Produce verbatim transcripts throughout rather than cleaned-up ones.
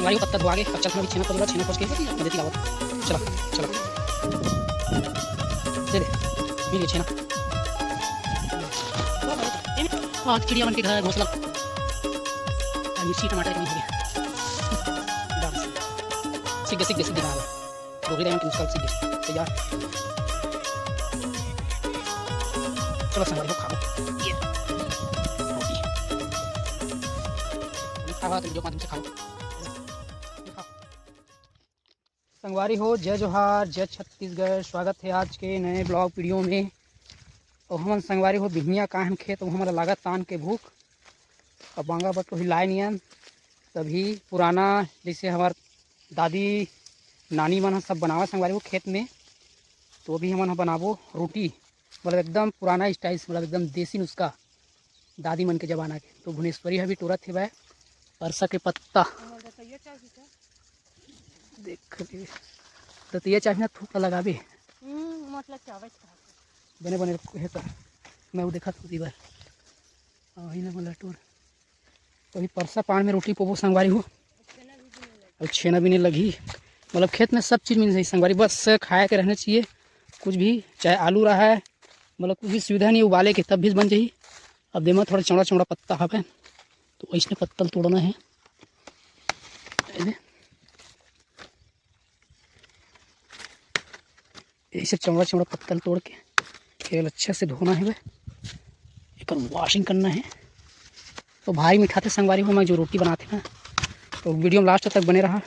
भाई, वो पत्ता धोआ के, अब चल, मैं भी छेना खोज ला, छेना खोज के मैं देती लावत। चला, चला। दे दे, मिल गया छेना। आज चिड़िया मन के घर घोंसला। अब मिर्ची टमाटर कमी हो गया। डांस। सीख गए, सीख गए, सीख गए, बना लो। डोगरी डायमंड की मुस्कान सीख गए। तैयार। चलो संगवारी हो, खाओ। ये। रोटी। खाओ, तो वीडियो के माध्यम से खाओ। संगवारी हो, जय जोहार, जय छत्तीसगढ़। स्वागत है आज के नए ब्लॉग वीडियो में। और हमन संगवारी हो बिहनिया का हम खेत, वो हमला लागत तान के भूख। अब बांगा बट कोई लाए नियन, तभी पुराना जैसे हमार दादी नानी मन ह सब बनावा संगवारी हो खेत में, तो अभी हमन ह बनाबो रोटी, मतलब एकदम पुराना स्टाइल से, मतलब एकदम देसी नुस्खा दादी मन के जमाना के। तो भुनेश्वरी ह भी टोरत हेवय परसा के पत्ता। देख, दतइया चाही ना, थूक ला लगाबे। हम्म, मतलब चावल खा। बने बने हे त मैं वो देखत होती बार। अभी ना बोला टूर। तो अभी परसा पान में रोटी पोबो संगवारी हो। अउ छेना भी नहीं लगही। मतलब खेत में सब चीज मिल जाही संगवारी, बस खाए के रहना चाहिए। कुछ भी, चाहे आलू रहा है, मतलब कुछ भी सुविधा नहीं उबाले के, तब भी बन जाही। अब देमा थोड़ा चौड़ा चौड़ा पत्ता हवे, तो वैसने पत्ता ल तोड़ना है। ऐसे चौड़ा चौड़ा पत्ता ल तोड़ के फिर अच्छा से धोना है, एकर वॉशिंग करना है। तो भारी मिठाथे संगवारी हो, मैं जो रोटी बनाथे ना, तो वीडियो में लास्ट तक बने रहा।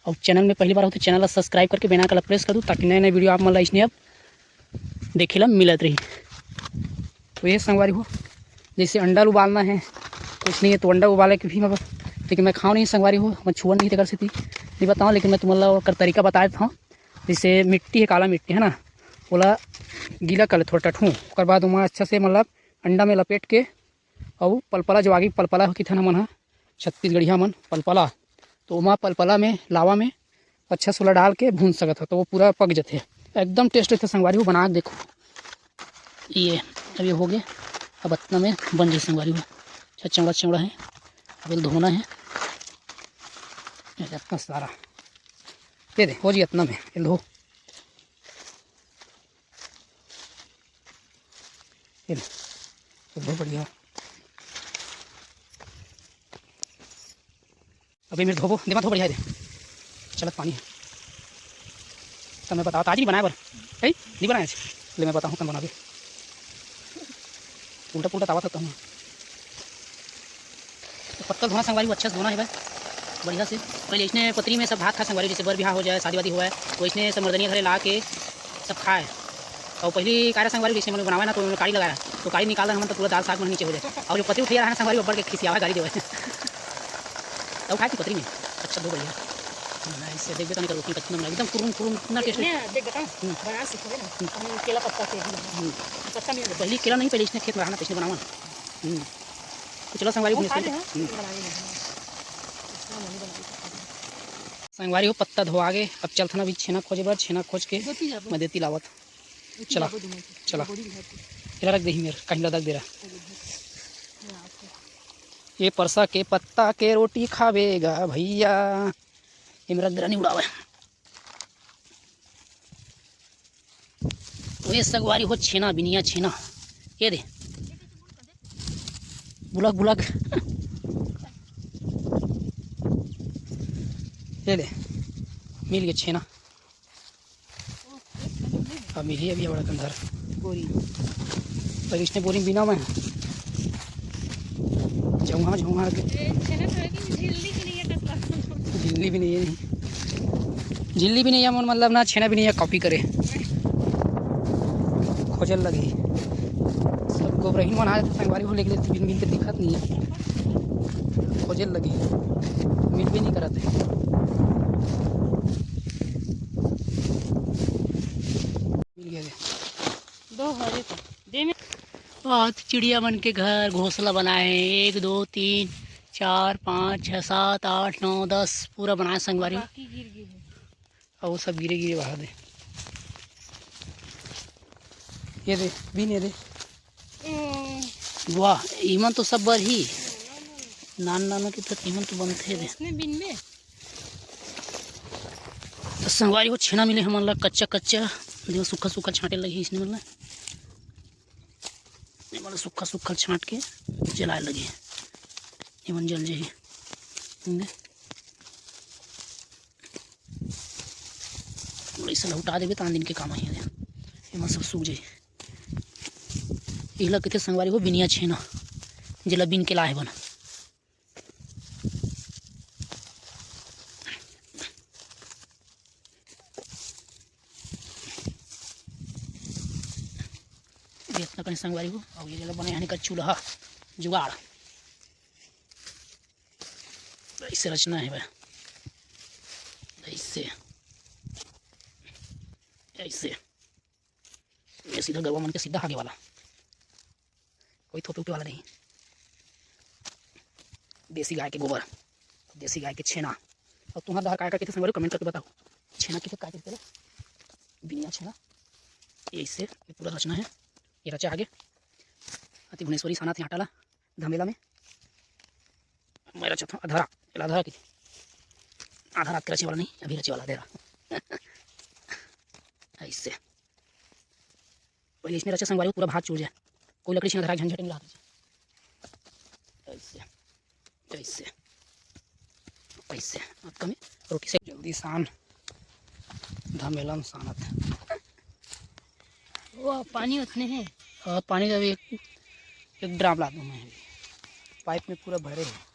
और चैनल में पहली बार हो तो चैनल ला सब्सक्राइब करके बेल आइकन ला प्रेस कर दू, ताकि नए नए वीडियो आप मन ला इसने अब देखे ला मिलत रही। तो ये संगवारी हो, जैसे अंडा ल उबालना है, कुछ नहीं है तो अंडा उबाले के भी मतलब, लेकिन मैं खाओ नहीं संगवारी हो, मैं छुअन नहीं तेकर सेती नहीं बताओ, लेकिन मैं तुमन ला ओकर तरीका बता देता हूँ। जैसे मिट्टी है, काला मिट्टी है ना, ओला गीला कर ले थोड़ा टटहूँ, ओकर बाद ओमा अच्छा से मतलब अंडा में लपेट के, अउ पलपला जो आगे पलपला हो किथन हमन ह छत्तीसगढ़िया मन पलपला, तो ओमा पलपला में लावा में अच्छा से ओला डाल के भून सकत हो, तो वो पूरा पक जथे, एकदम टेस्ट रहथे संगवारी हो, बना के देखो। ये अब ये हो गया, अब अतना में बन जाए संगवारी हो। अच्छा चौड़ा चौड़ा है, अब एला धोना है। ये अतना सारा, ये दे हो जी अतना में एला धो। ये ले, एला धो बढ़िया। अभी मेरे धोबो, देमा धो बढ़िया है दे। चलत पानी है। तब मैं बताओ, आज नहीं बनाए बर। है? नहीं बनाए आज। ले मैं बताऊँ कन बनाबे। उल्टा पुल्टा तावा था तब। पत्ता धोना संगवारी हो, अच्छा से धोना है भाई, बढ़िया से। पहले इसने पतरी में सब भात खा संगवारी, जैसे बर बिहाव हो जाए, शादी वादी हुआ है, तो इसने सब मर्दनिया घरे ला के सब खाए। और पहली कारा संगवारी जैसे मतलब बनावा ना, तो ओमे काड़ी लगाया, तो काड़ी निकाल हमन तो पूरा दाल साग मन नीचे हो जाए। और जो पतरी उठिया रहा ना संगवारी, वो बढ़ के खिसियावा गाड़ी देवे। तो खाए थी पतरी में, अच्छा दो बढ़िया। हाँ, इससे देख बेटा, नहीं तो रोटी कच्ची एकदम कुरुम कुरुम, इतना टेस्ट। देख बेटा, हम्म। बना सीखो ना, हम्म। हम केला पत्ता से भी बनाएंगे। हम्म। पत्ता में पहली केला नहीं, पहले इसने खेत में रहा ना, तो इसने बनावा ना। हम्म। तो चलो संगवारी, वो खा ले, हाँ, हम्म। बनाई नहीं। संगवारी हो, पत्ता धोआ गे, अब चलथन अभी छेना खोजे बर, छेना खोज के मैं देती लावत। चला, चला। एला रख देही मेर, कहीं ला रख दे रहा। ये परसा के पत्ता के रोटी खावे गा भैया, ये मेरा दरा नहीं उड़ावे। ओए संगवारी हो, छेना बिनिया छेना, ये दे, बुलक बुलक। ये ले, मिल गया छेना। अब मिली अभी बड़ा कंधर। बोरी। पर इसने बोरी बिना मैं झोंहा झोंहा के। झिल्ली भी नहीं है, झिल्ली भी नहीं है, मतलब ना छेना भी नहीं है, कॉपी करे। खोजल लगी। सब गोबरहीन मन आए थे संगवारी हो, लेकिन बिन बिन के दिखत नहीं है। खोजल लगी, मिल भी नहीं करत है। मिल गया। दो हरे तो दे में। आज चिड़िया मन के घर घोंसला बनाए हैं। एक, दो, तीन, चार, पाँच, छः, सात, आठ, नौ, दस पूरा बनाए संगवारी। बाकी गिर गिर। और वो सब गिरे गिरे बाहर दे। ये दे, बीन ये दे। वाह, इमन तो सब बर ही। नान नानो के तो इमन तो बनते दे। इसने बीन में? संगवारी हो, छेना मिले हमन ला कच्चा कच्चा, जेमा सूखा सूखा छांटे लगही इसने मन ला। ये मन ला सूखा सूखा छांट के जलाए लगे, ये मन जल जाही। समझे? अइसे ला उठा देबे, तान दिन के काम आही। ये मन सब सूख जाही। इहला कथे संगवारी हो बिनिया छेना, जेला बिन के लाए बन। ये इतना कन संगवारी हो, अउ ये जगह बने हने का चूल्हा जुगाड़। अइसे रचना हे भाई, अइसे, अइसे। ये सीधा गरवा मन के सीधा हागे वाला, कोई थोपे उपे वाला नहीं। देसी गाय के गोबर, देसी गाय के छेना। अउ तुम्हर डहर काय का कथे संगवारी, comment करके बताओ, छेना कथे काय कथे? बिनिया छेना। ये इससे ये पूरा रचना हे, ये रचा आगे। अति भुवनेश्वरी सानत हे आटा ला धमेला में। मैं रचत हूँ अधरा, एला अधरा की आधा रात के रचे वाला नहीं, अभी रचे वाला अधेरा। अइसे पहले इसने रचा संगवारी हो, पूरा भात चूर जाए, कोई लकड़ी छीना धरा झंझट नहीं रहा। अइसे, अइसे, अइसे। अब कमी रोटी से जल्दी सान, धमेलम सानत। वो पानी उतने हैं। हाँ, पानी का भी एक, एक ड्राम ला दूँ मैं अभी। पाइप में पूरा भरे है।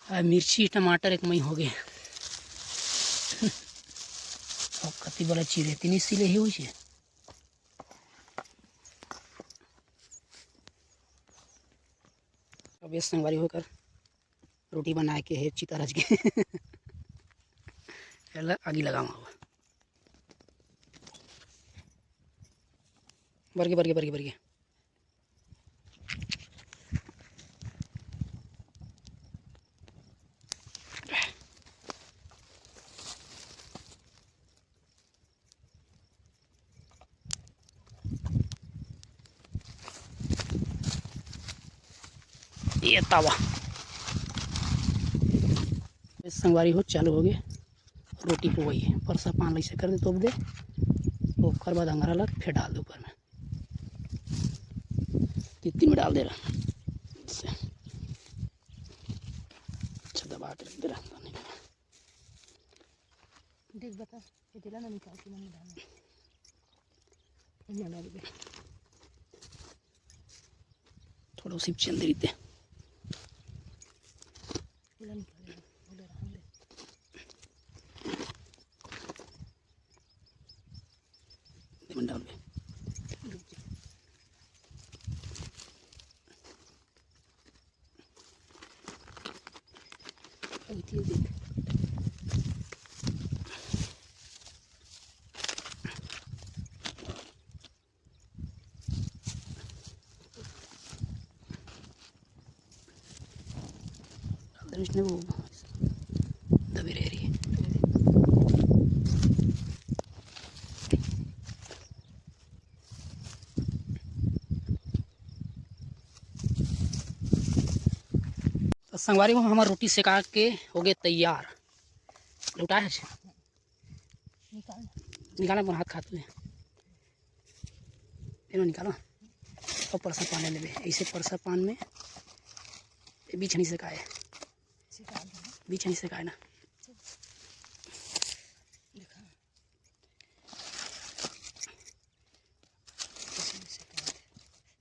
आ, मिर्ची, टमाटर एक मई हो गए। अब कति वाला चिरे, तीन सिले ही हुई छे। अब ये संगवारी हो कर रोटी बनाए के हे, चिता रच के। एला आगी लगावा हुआ। बरगे, बरगे, बरगे, बरगे। ये तावा। ये संगवारी हो, चालू हो गए रोटी पुवई। परसा पान लइसे कर दे, तोप दे, ओकर बाद अंगरा ला फिर डाल दे ऊपर में। तीन तीन में डाल दे रहा। इससे अच्छा दबा के रख दे रहा। देख बता, ये तेला ना निकाल के मैंने डाला। ये डाल दे। थोड़ा उसी चंद देते। तेला निकाल दे, वो ले रहा है। ये मन डाल दे। इसने वो दबी रह रही है। तो संगवारी हो, हमार रोटी सेका के हो गए तैयार। लौटा है, निकाल। निकालना अपन हाथ खात में। एनो निकालो। और परसा पान ले लेबे। ऐसे परसा पान में ये बीच नहीं सेकाए। बीच नहीं सेकाए ना।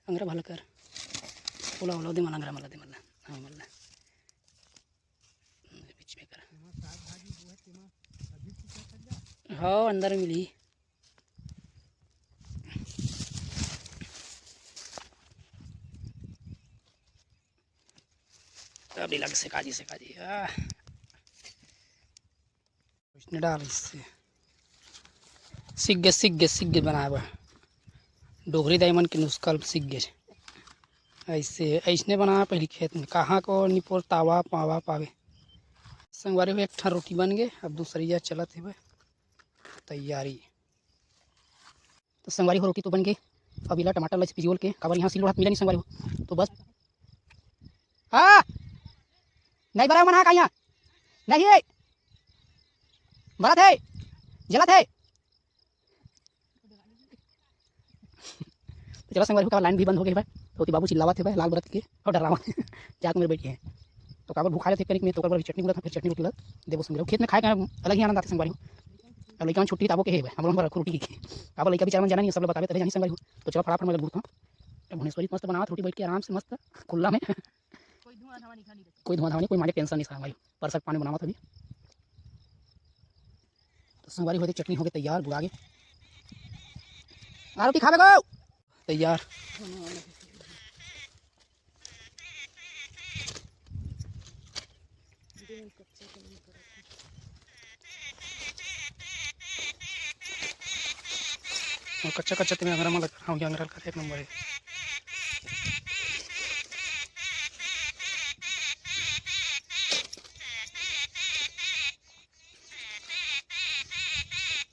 अंगरा भला कर। ओला, ओला, दे मला अंगरा, मला दे मला। हाँ, मला। बीच में कर। हाँ, अंदर मिली। अभी लग से काजी, से काजी। आह। इसने डाल इससे। सीख गए, सीख गए, सीख गए बनाए बर। डोगरी दाई मन के नुस्खा ल सीख गए। ऐसे, ऐसने बनाए पहली खेत में। कहाँ को निपोर तावा, पावा, पावे। संगवारी हो, एक ठा रोटी बन गए, अब दूसरिया चलत हेबे तैयारी। तो संगवारी हो, रोटी तो बन गए। अब इला टमाटर ला पिजोल के, काबर यहाँ सिल्लोर हाथ मिला नहीं संगवारी हो। तो बस। हाँ। नहीं बरा मन, हाँ, का यहाँ? नहीं है, बरत है, जलत है। तो चलो संगवारी हो, का लाइन भी बंद हो गई भाई। तो ओती बाबू चिल्लावत हे भाई, लाल बरत के, अउ डरावत हे। जाके मेर बइठ गे हे। तो काबर भुखाय रथे कनिक में, तो ओकर बर चटनी गुलत हे, फेर चटनी रोटी ला देबो संगवारी हो। खेत में खाय के अलग ही आनंद आथे संगवारी हो। अब लइका मन छुट्टी ताबो के हे भाई, हमरो बर रखो रोटी के। काबर लइका बिचारा मन जाना नहीं, सब ला बताबे तभे जानी संगवारी हो। तो चलो फटाफट मैं गुरथों। अब भुनेश्वरी मस्त बनावत रोटी बइठ के आराम से मस्त खुल्ला में। कोई धुआं धावा नहीं, कोई मारे टेंशन नहीं संगवारी हो। परसक पानी बनावत अभी। तो संगवारी हो, चटनी हो गे तैयार, बुड़ा गे। आ रोटी खाबे गो। तैयार। अउ कच्चा कच्चा तेमे अंगरा मन ल, हाँ, अंगरा ल एक नंबर हे।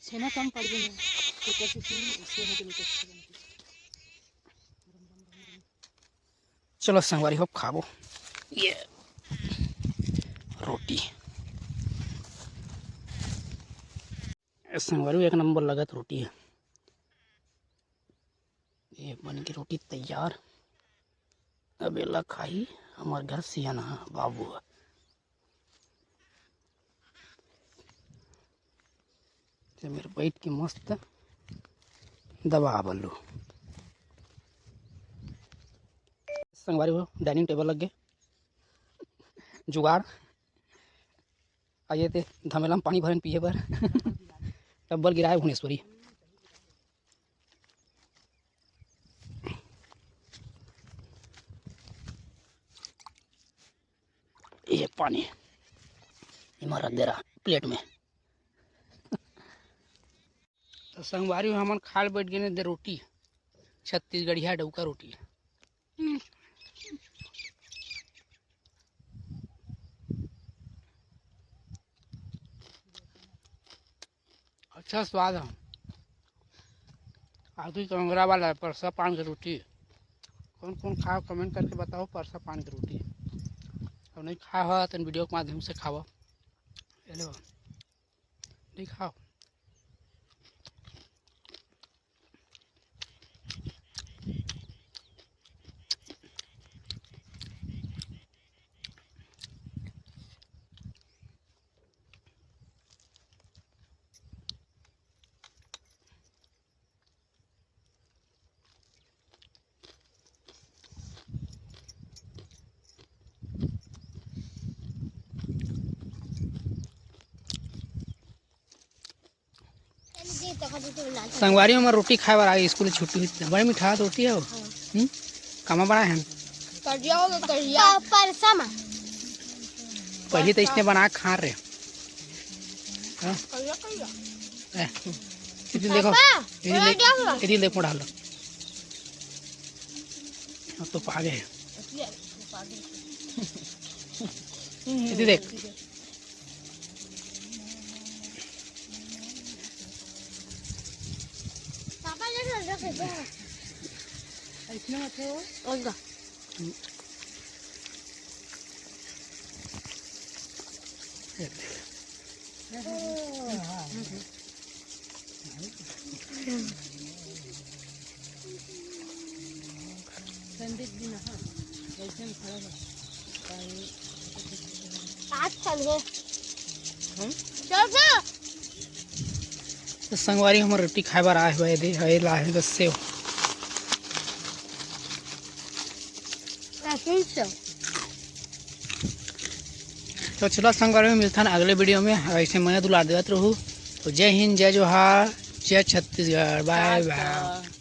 छेना कम पड़ गे ना, तो कोशिश नहीं, इससे हो तो अच्छा बनता। चलो संगवारी हो, खाबो ये रोटी। ए संगवारी हो, एक नंबर लगत रोटी हे। ये बन के रोटी तैयार। अब एला खाही हमर घर सियाना बाबू ह। ते मेर बइठ के मस्त दबा बल्लू। संगवारी हो, डाइनिंग टेबल लग गे जुगाड़। आइए ते धमेला में पानी भरन पिए बर। टब्बल गिराए भुनेश्वरी। ये पानी इमा रख दे रहा प्लेट में। तो संगवारी हो, हमन खाल बैठ गए दे रोटी, छत्तीसगढ़िया डौका रोटी। अच्छा स्वाद है। आदि के अंगरा वाला है, परसा पान के रोटी। कौन कौन खाओ, कमेंट करके बताओ, परसा पान के रोटी। और नहीं खा हो तो वीडियो के माध्यम से खाओ। ये लो, नहीं खाओ। संगवारी हमर रोटी खाए बर आगे, स्कूल छुट्टी हुई, बड़े मिठास रोटी हे वो। हम्म? कामा बड़ा है। करिया हो गया, करिया। प-, परसा मा। पहले तो इसने बना के खा रहे। हाँ? करिया, करिया। ए, इधर देखो, पापा, इधर पूरा देख, क्या हुआ? इधर देख, मुड़ा लो। अब तो पा गए। इधर देख। पापा, ले लो, लो, लो। ऐसने मत हो। और का? संदीप जी नहा, जैसे हम खड़ा बा। आज चल गए। हम? चल ना। तो संगवारी हमर रोटी खाए बर आए हुए दे, हए लाए हुए सेव। कैसे सेव? तो चलो संगवारी, मिलथन अगले वीडियो में। ऐसे मने दुलार देवत रहू। तो जय हिंद, जय जोहार, जय छत्तीसगढ़। बाय बाय।